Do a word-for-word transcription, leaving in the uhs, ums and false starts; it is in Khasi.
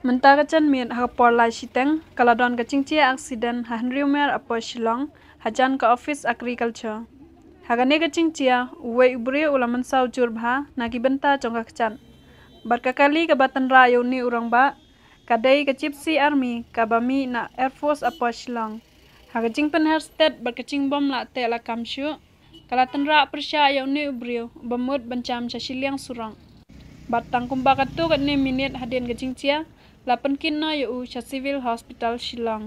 Mynta ka janmiet ha ka por lai shiteng ka la don ka jingjia aksiden ha Henry Mer Upper Shillong, hajan ka Office Agriculture. Ha kane ka jingjia uwei u briew u la mynsaw jur bha na ki bynta jong ka kjat. Bad ka kali kaba tynrah ïa une u rangbah ka dei ka Gypsy Army kaba mih na Air Force Upper Shillong. Ha ka jingpynher stet bad ka jingbym lah teh lah kam shuh, ka la tynrah pyrshah ïa une u briew uba mut ban jam sha shiliang surok. Bad tang kumba katto katne minit hadien ka jingjia la pynkit noh ïa u sha Civil Hospital Shillong.